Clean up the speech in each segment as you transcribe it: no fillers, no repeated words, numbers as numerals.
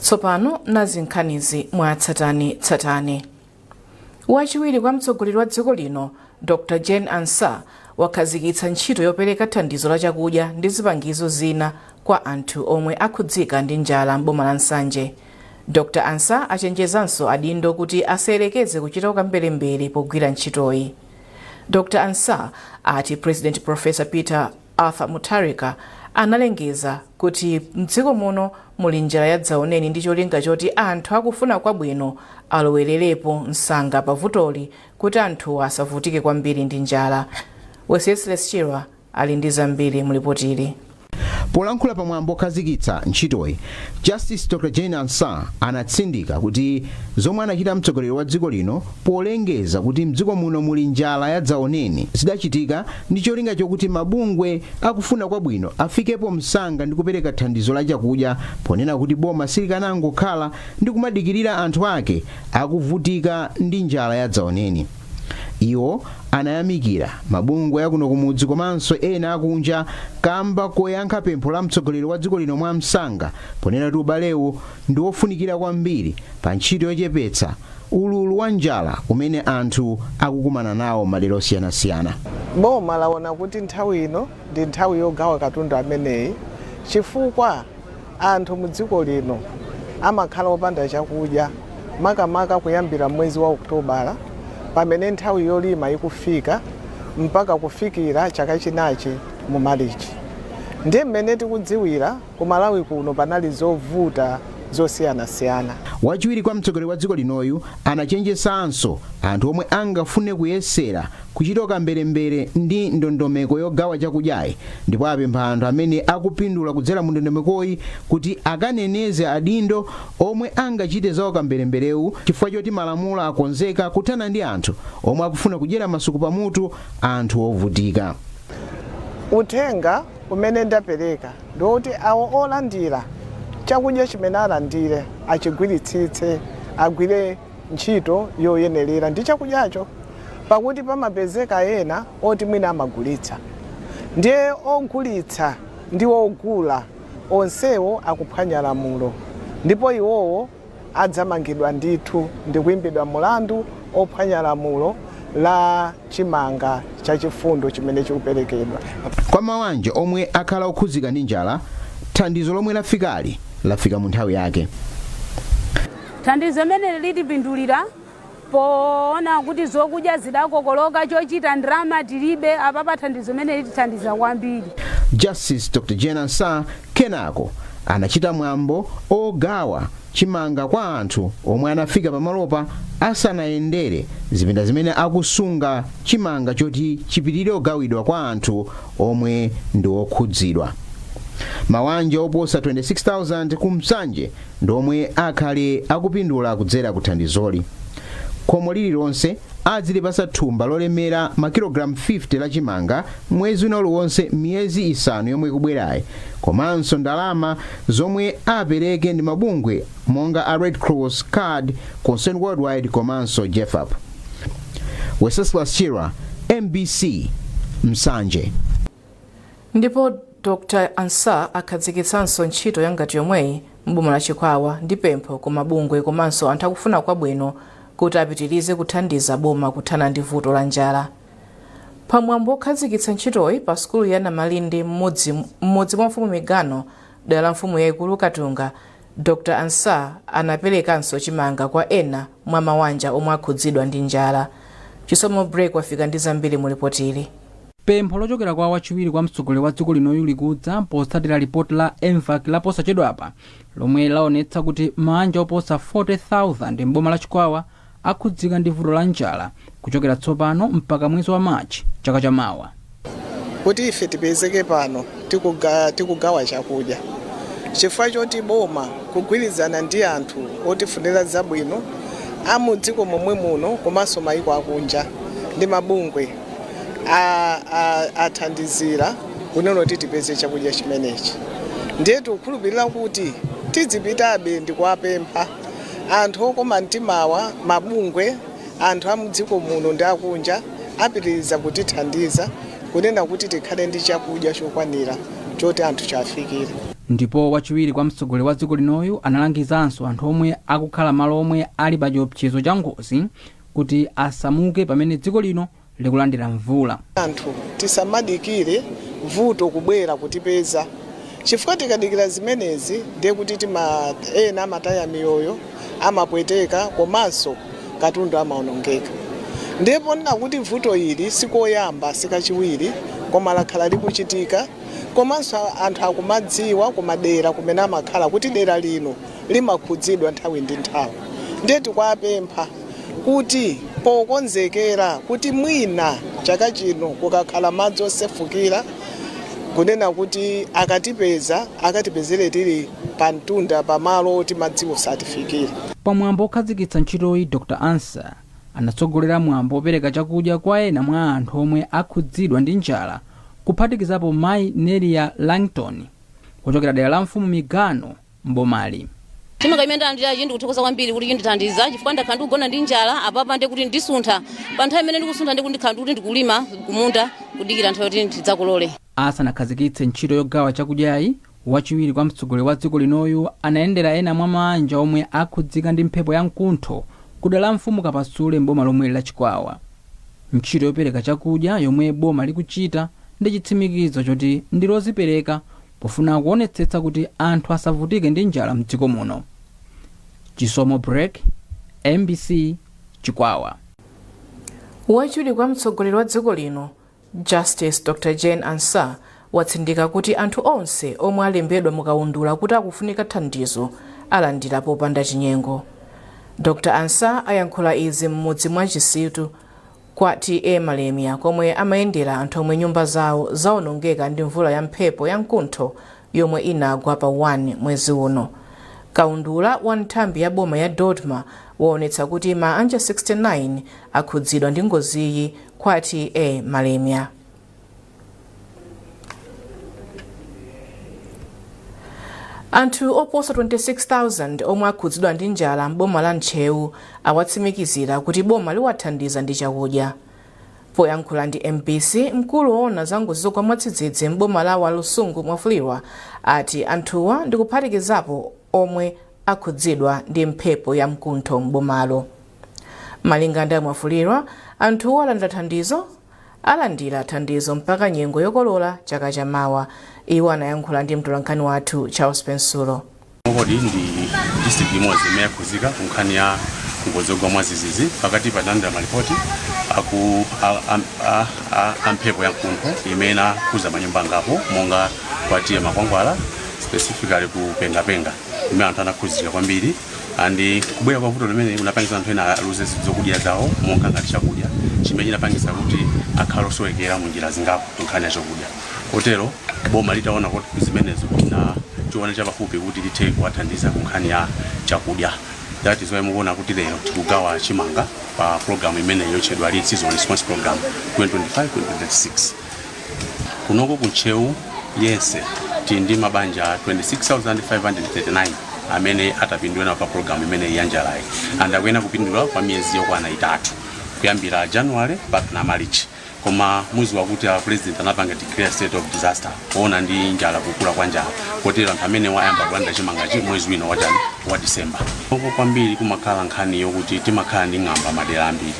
Tsopano nazi nkhanizi mwatsatanetsatane. Wachiwiri kwa mtsogoleri wa dziko lino, Dr Jane Ansah, wakhazikitsa ntchito yopereka thandizo la chakudya ndi zipangizo zina kwa anthu omwe akhudzika ndi njala m'boma la Nsanje. Dr Ansah achenjezanso adindo kuti asayerekeze kuchita ukamberembere pogwira ntchitoyi. Dr Ansah ati President Professor Peter Arthur Mutharika analengeza kuti mdziko muno muli njala ya dzaoneni ndi cholinga choti anthu akufuna kwabwino alowererepo msanga pavutoli kuti anthuwa asavutike kwambiri ndi njala. Wenceslas Chirwa ali ndi zambiri mulipotili. Polankhula pamwambo okhazikitsa ntchitoyi, Justice Dr Jane Ansah anatsindika kuti zomwe anachita mtsogoleri wa dziko lino polengeza kuti mdziko muno muli njala ya dzaoneni zidachitika ndi cholinga chokuti mabungwe akufuna kwabwino afikepo msanga ndi kupereka thandizo la chakudya, ponena kuti boma silikanangokhala ndi kumadikirira anthu ake akuvutika ndi njala ya dzaoneni. Iwo anayamikira mabungwe akuno kumudzi komanso ena akunja kamba koyankha pempho la mtsogoleri wa dziko lino mwamsanga, ponena kuti ubalewu ndi wofunikira kwambiri pa ntchito yochepetsa ululu wa njala umene anthu akukumana nawo madera osiyanasiyana. Boma laona kuti nthawi ino ndi nthawi yogawa katundu ameneyi, chifukwa anthu mu dziko lino amakhala opanda chakudya, makamaka kuyambira mwezi wa Okutobala pamene nthawi yolima ikufika mpaka kufikira chaka chinachi mu Marichi. Ndiye mmene tikudziwira, ku Malawi kuno panali zovuta zosiyanasiyana. Wachiwiri kwa mtsogoleri wa dziko linoyu anachenjezanso anthu omwe angafune kuyesera kuchita kamberembere ndi ndondomeko yogawa chakudyayi, ndipo apempha anthu amene akupindula kudzera mu ndondomekoyi kuti akaneneze adindo omwe angachite zawo kamberemberewu, chifukwa choti malamulo akonzeka kuthana ndi anthu omwe akufuna kudyera masuku pamutu anthu ovutika. Uthenga umene ndapereka ndiwoti awo olandira chakudya chimene alandire achigwiritsitse, agwire ntchito yoyenerera ndi chakudyacho, pakuti pamapezeka ena oti mwina amagulitsa, ndiye ogulitsa ndi ogula onsewo akuphwanya lamulo, ndipo iwowo adzamangidwa ndithu ndi kuyimbidwa mulandu ophwanya lamulo la chimanga chachifundo chimene chikuperekedwa. Kwa mawanja omwe akhala okhudzika ndi njala, thandizo lomwe lafikali lafika mu nthawi yake. Thandizo limene litipindulira poona kuti zokudya zidakokoloka, chochita ndalama tilibe. Apapa thandizo limene litithandiza kwambiri. Justice Dr Jane Ansah kenako anachita mwambo ogawa chimanga kwa anthu omwe anafika pamalopa asanayendere zipinda zimene akusunga chimanga choti chipitirire kugawidwa kwa anthu omwe ndi okhudzidwa. Mawanja oposa 26,000 ku Nsanje ndi omwe akhale akupindula kudzera ku thandizoli. Khomo lililonse adzilipasa thumba lolemera makilogalamu 50 la chimanga mwezi wina uliwonse miyezi 5 yomwe ikubwerayi, komanso ndalama zomwe apereke ndi mabungwe monga a Red Cross, CARD, Concern Worldwide komanso GEFAP. Wenceslas Chirwa, MBC, Nsanje. Ndipo Dr Ansah akhazikitsanso ntchito yangati yomweyi m'boma la Chikwawa ndi pempho ku mabungwe komanso anthu akufuna kwabwino kuti apitirize kuthandiza boma kuthana ndi vuto la njala. Pamwambo wokhazikitsa ntchitoyi pa sukulu ya Namalindi m'mudzi mwa Mfumu Migano, dera la mfumu yayikulu Katunga, Dr Ansah anaperekanso chimanga kwa ena mwa mawanja omwe akhudzidwa ndi njala. Chisomo Break wafika ndi zambiri mu ripotili. Pempho lochokera kwa wachiwiri kwa mtsogoleri wa dziko linoyu likudza potsatira ripoti la MVAC la posachedwapa lomwe laonetsa kuti mabanja oposa 40,000 m'boma la Chikwawa akhudzika ndi vuto la njala kuchokera tsopano mpaka mwezi wa Machi chaka chamawa. Kuti ife tipezeke pano tikugawa chakudya chifukwa choti boma kugwirizana ndi anthu otifunira zabwino amudziko momwe muno komanso mayiko akunja ndi mabungwe athandizira kunena kuti tipeze chakudya chimenechi. Ndiye tikukhulupirira kuti tidzipitabe ndi kuwapempha anthu okoma mtimawa, mabungwe, anthu amudziko muno ndi akunja apitiriza kutithandiza kunena kuti tikhale ndi chakudya chokwanira choti anthu chafikire. Ndipo wachiwiri kwa mtsogoleri wa dziko linoyu analangizanso anthu omwe akukhala malo omwe ali pa chiopsezo cha ngozi kuti asamuke pamene dziko lino likulandira mvula. Anthu tisamadikire vuto kubwera kutipeza, chifukwa tikadikira zimenezi ndiye kuti ena amataya miyoyo, amapweteka, komanso katundu amaonongeka. Ndipo kuti vuto ili sikoyamba, sikachiwiri, koma lakhala likuchitika, komanso anthu akumadziwa kumadera kumene amakhala kuti dera lino limakhudzidwa nthawi ndi nthawi. Ndiye tikuwapempha kuti pokonzekera kuti mwina chaka chino kukakhala madzi osefukira, kunena kuti akatipeza akatipezere tili pa mtunda, pamalo oti madziwo satifikire. Pamwambo okhazikitsa ntchitoyi, Dr Ansah anatsogolera mwambo opereka chakudya kwa ena mwa anthu omwe akhudzidwa ndi njala, kuphatikizapo mayi Nelia Langton kuchokera dera la mfumu Migano mbomali. Chimanga imene ndalandirachi ndikuthokoza kwambiri kuti chindithandiza, chifukwa ndakhala ndikugona ndi njala. Apapa ndi kuti ndisuntha pa nthawi imene ndikusuntha, ndi kuti ndikhala ndikuti ndikulima kumunda kudikira nthawi yoti ndidzakolole. Asanakhazikitse ntchito yogawa chakudyayi, wachiwiri kwa mtsogoleri wa dziko linoyu anayendera ena mwa mabanja omwe akhudzika ndi mphepo ya mkuntho kudera la mfumu Kapasule mboma lomwe la Chikwawa. Ntchito yopereka chakudya yomwe boma likuchita ndi chitsimikizo choti ndi lozipereka pofuna kuonetsetsa kuti anthu asavutike ndi njala mdziko muno. Chisomo Break, MBC, Chikwawa. Wachiwiri kwa mtsogoleri wa dziko lino Justice Dr Jane Ansah watsindika kuti anthu onse omwe alembedwa mukaundula kuti akufunika thandizo alandira popanda chinyengo. Dr Ansah ayankhula izi m'mudzi mwa Chisitu kwa T/A Malemia, komwe amayendera anthu omwe nyumba zawo zawonongeka ndi mvula ya mphepo ya mkuntho yomwe inagwa pa 1 mwezi uno. Kaundula wa nthambi ya boma ya DoDMA waonetsa kuti maanja 69 akhudzidwa ndi ngoziyi kwa T/A Malemia. Anthu oposa 26,000 omwe akhudzidwa ndi njala m'boma la Ntcheu awatsimikizira kuti boma liwathandiza ndi chakudya. Poyankhula ndi MBC, mkulu woona za ngozi zogwa mwadzidzidzi m'boma la Walusungu Mwafulirwa ati anthuwa ndikuphatikizapo omwe akhudzidwa ndi mphepo ya mkuntho m'bomalo. Malinga ndi Mwafulirwa, anthuwa alandira thandizo mpaka nyengo yokolola chaka chamawa. Iwo anayankhula ndi mtolankhani wathu Charles Pensulo. Kodi ndi district imodzi imene yakhuzika ku nkhani ya ngozi yogwa mwadzidzidzi. Pakati patalandira malipoti aku a mphepo ya mkuntho imene inakhuza manyumba angapo, monga kwa T/A Makwangwala, specifically ku Pengapenga, imene anthu anakhuzika kwambiri. And kubwera kwa vuto limene kunapangisa anthu ena aluze zokudya zawo, monga ngati chakudya, chimene chinapangisa kuti akhale osowekera mu njira zingapo ku nkhani ya chakudya. Kotero boma litaona kuti zimenezo na chione chapafupi kuti lithe kuwathandiza ku nkhani ya chakudya, that is why mukuona kuti lero tikugawa chimanga pa program imene yotchedwa Lean Season Response Program 2025-2026. Kunoko ku Ntcheu yense tili ndi mabanja 26,539 amene atapindula nawo pa program imene ya njalayi, and akuyena kupindula kwa miyezi yokwana 3, kuyambira January mpaka na March. Koma muziwa kuti a president anapanga declare state of disaster poona ndi njala, kukula kwa njala, kotero anthu amene wayamba kulandira chimangachi mwezi wino wachani, wa December. Koko kwambiri kumakhala nkhani yokuti timakhala ndi ng'amba madera ambiri,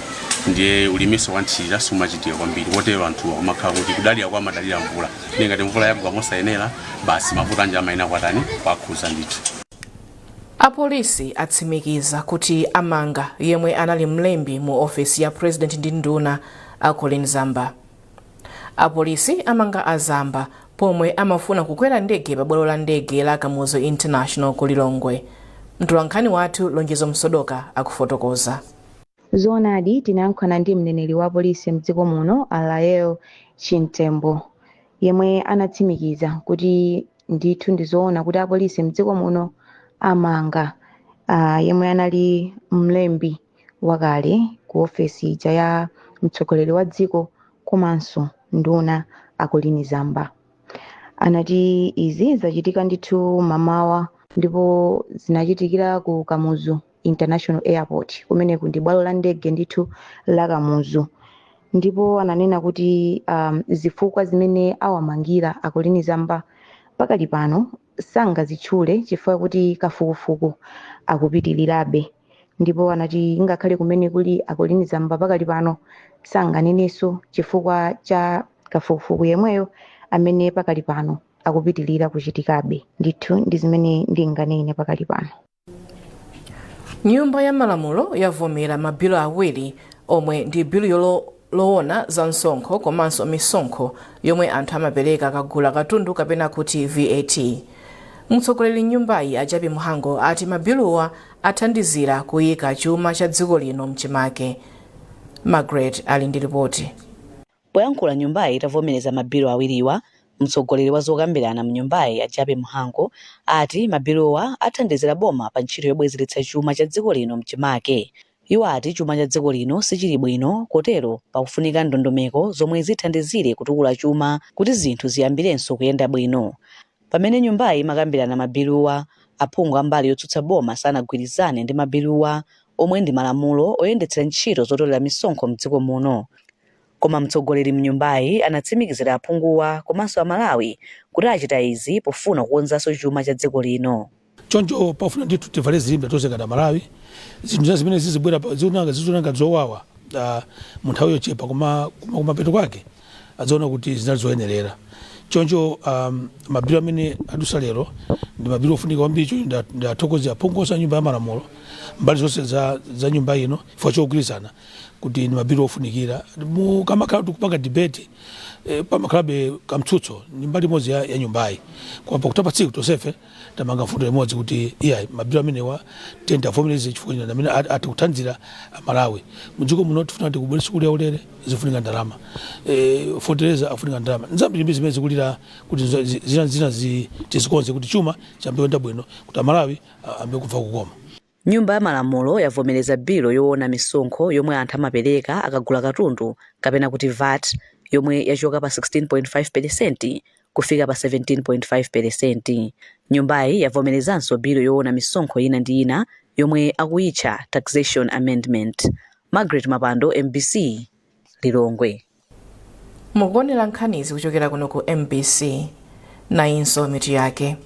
ndiye ulimiso wa nthirira sumachitika kwambiri, kotero anthu kumakhala kuti kudalira kwa amadalira mvula. Ndiye ngati mvula yagwa mosayenera, basi, mavuto anja amayenera kwatani, kwakhuza ndithu. Apolisi atsimikiza kuti amanga yemwe anali mlembi mu ofesi ya president ndi nduna a Colleen Zamba. Apolisi amanga a Zamba pomwe amafuna kukwera ndege pa bwalo la ndege la Kamuzu International ku Lilongwe. Mtolankhani wathu Lonjezo Msodoka akufotokoza. Zoonadi, tinayankhulana ndi mneneri wa polisi mdziko muno a Lael Chimtembo, yemwe anatsimikiza kuti ndithu ndizoona kuti apolisi mdziko muno amanga yemwe anali mlembi wakale ku ofesi ija ya mtsogoleri wa dziko komanso nduna a Colleen Zamba. Anati izi zachitika ndithu mamawa, ndipo zinachitikira ku Kamuzu International Airport, kumeneku ndi bwalo la ndege ndithu la Kamuzu. Ndipo ananena kuti zifukwa zimene awamangira a Colleen Zamba Pakali pano sangazitchule chifukwa kuti kafukufuku akupitirirabe, ndipo anati ngakhale kumene kuli a Colleen Zamba pakali pano sanganenenso chifukwa cha kafukufuku yemweyo amene pakali pano akupitirira kuchitikabe. Ndithu ndi zimene ndinganene pakali pano. Nyumba ya Malamulo yavomera mabilu awiri omwe ndi bilu loona za msonkho komanso misonkho yomwe anthu amapereka akagula katundu kapena kuti VAT. Mtsogoleri nyumbayi a Jappie Mhango ati mabiluwa athandizira kuyika chuma cha dziko lino mchimake. Margaret ali ndi ripoti. Poyankhula nyumbayi itavomereza mabilu awiriwa, mtsogoleri wa zokambirana mnyumbayi a Jappie Mhango ati mabiluwa athandizira boma pa ntchito yobwezeretsa chuma cha dziko lino mchimake. Iwo ati chuma cha dziko lino sichili bwino, kotero pakufunika ndondomeko zomwe zithandizire kutukula chuma kuti zinthu ziyambirenso kuyenda bwino. Pamene nyumbayi imakambirana mabiluwa, aphungu ambali yotsutsa boma sanagwirizane ndi mabiluwa omwe ndi malamulo oyendetsera ntchito zotolera misonkho mdziko muno. Koma mtsogoleri mnyumbayi anatsimikizira aphunguwa komanso Amalawi kuti achita izi pofuna kukonzanso chuma cha dziko lino. Choncho pafuna ndithu tivale zilimbe tonse ngati Amalawi. Zinthu za zimene zizibwera zizioneka zowawa mu nthawi yochepa, koma kumapeto kwake adzaona kuti zinali zoyenerera. Choncho mabilu amene adusa lero ndi mabilu ofunika kwambiri. Choncho ndathokoze aphungu onse a Nyumba ya Malamulo mbali zonse za nyumba ino chifukwa chogwirizana kuti ndi mabilu ofunikira. Mukamakhala tikupanga debate, pamakhalabe kamtsutso ndi mbali imodzi ya nyumbayi, koma pakutha pa tsiku tonsefe tamanga mfundo imodzi kuti iyayi, mabilu amenewa tiye tiavomereze chifukwa china amene atikuthandizira Amalawi mudziko muno. Tifuna tikubwere sukulu yaulere, zifunika ndalama, fetereza afunika ndalama, nzambirimbiri zimene zikulira kuti zina tizikonze kuti chuma chiyambe kuyenda bwino, kuti Amalawi ayambe kumva kukoma. Nyumba ya Malamulo yavomereza bilo yoona misonkho yomwe anthu amapereka akagula katundu kapena kuti VAT, yomwe yachoka pa 16.5% kufika pa 17.5%. Nyumbayi yavomerezanso bilo yoona misonkho ina ndi ina yomwe akuyitcha Taxation Amendment. Margaret Mapando, MBC, Lilongwe. Mukuonera nkhanizi kuchokera kuno ku MBC. Nayinso mitu yake.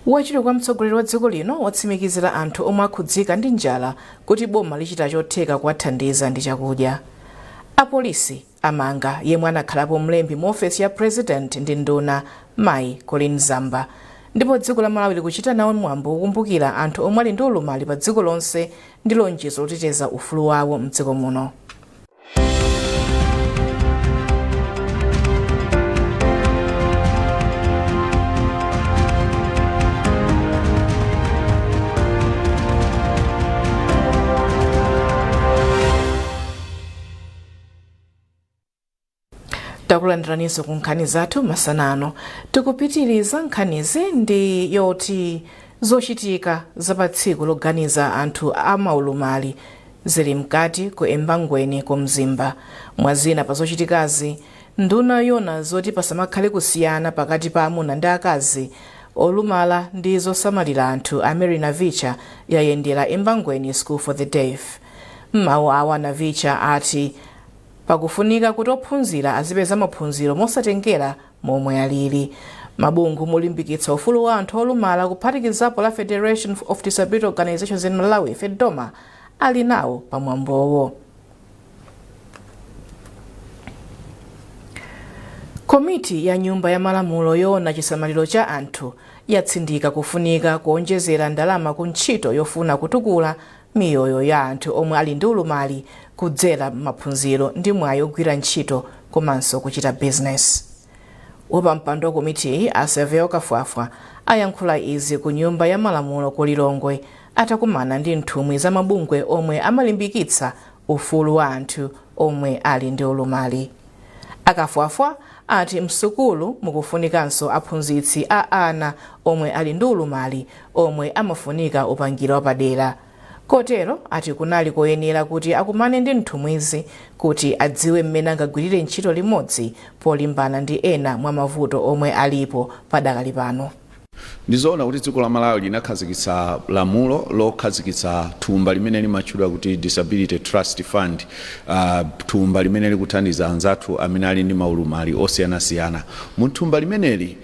Wachiwiri kwa mtsogoleri wa dziko lino watsimikizira anthu omwe akhudzika ndi njala kuti boma lichita chotheka kuwathandiza ndi chakudya. Apolisi amanga yemwe anakhalapo mlembi mu ofesi ya President ndi nduna, mayi Colleen Zamba. Ndipo dziko la Malawi likuchita nawo mwambo wokumbukira anthu omwe ali ndi ulumali pa dziko lonse ndi lonjezo loteteza ufulu wawo mdziko muno. Takulandiraninso ku nkhani zathu masana ano. Tikupitiriza nkhanizi ndi yoti zochitika za pa tsiku loganiza anthu amaulumali zili mkati ku Embangweni ku Mzimba. Mwazina pa zochitikazi, nduna yona zoti pasamakhale kusiyana pakati pa amuna ndi akazi olumala ndi zosamalira anthu a Mary Navicha yayendera Embangweni School for the Deaf. M'mawu awo, Navicha ati pakufunika kuti ophunzira azipeza maphunziro mosatengera momwe alili. Mabungwe molimbikitsa ufulu wa anthu olumala, kuphatikizapo la Federation of Disability Organizations in Malawi, FEDOMA, ali nawo pamwambowo. Komiti ya Nyumba ya Malamulo yoona chisamaliro cha anthu yatsindika kufunika kuonjezera ndalama ku ntchito yofuna kutukula miyoyo ya anthu omwe ali ndi ulumali kudzera maphunziro ndi mwayi ogwira ntchito komanso kuchita bizinesi. Wapampando wa komitiyi a Saveo Kafwafwa ayankhula izi ku Nyumba ya Malamulo ku Lilongwe atakumana ndi nthumwi za mabungwe omwe amalimbikitsa ufulu wa anthu omwe ali ndi ulumali. Akafwafwa ati msukulu mukufunikanso aphunzitsi a ana omwe ali ndi ulumali omwe amafunika upangiri wapadera. Kotero ati kunali koyenera kuti akumane ndi nthumwizi kuti adziwe mmene angagwirire ntchito limodzi polimbana ndi ena mwa mavuto omwe alipo padakali pano. Ndizoona kuti dziko la Malawi linakhazikitsa lamulo lokhazikitsa thumba limene limatchedwa kuti Disability Trust Fund, thumba limene likuthandiza anzathu amene ali ndi maulumali osiyanasiyana. Mu thumba limeneli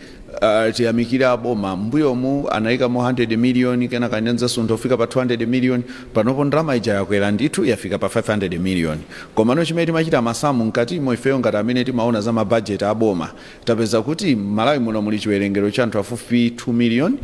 Tiyamikire aboma, mbuyomu anayikamo 100 million, kenaka inadzasuntha kufika pa 200 million. Panopo ndalama ija yakwera ndithu, yafika pa 500 million. Komano chimene timachita masamu mkatimo ifeyo ngati amene timaona za mabajeti aboma, tapeza kuti Malawi muno muli chiwerengero cha anthu afupi 2 million.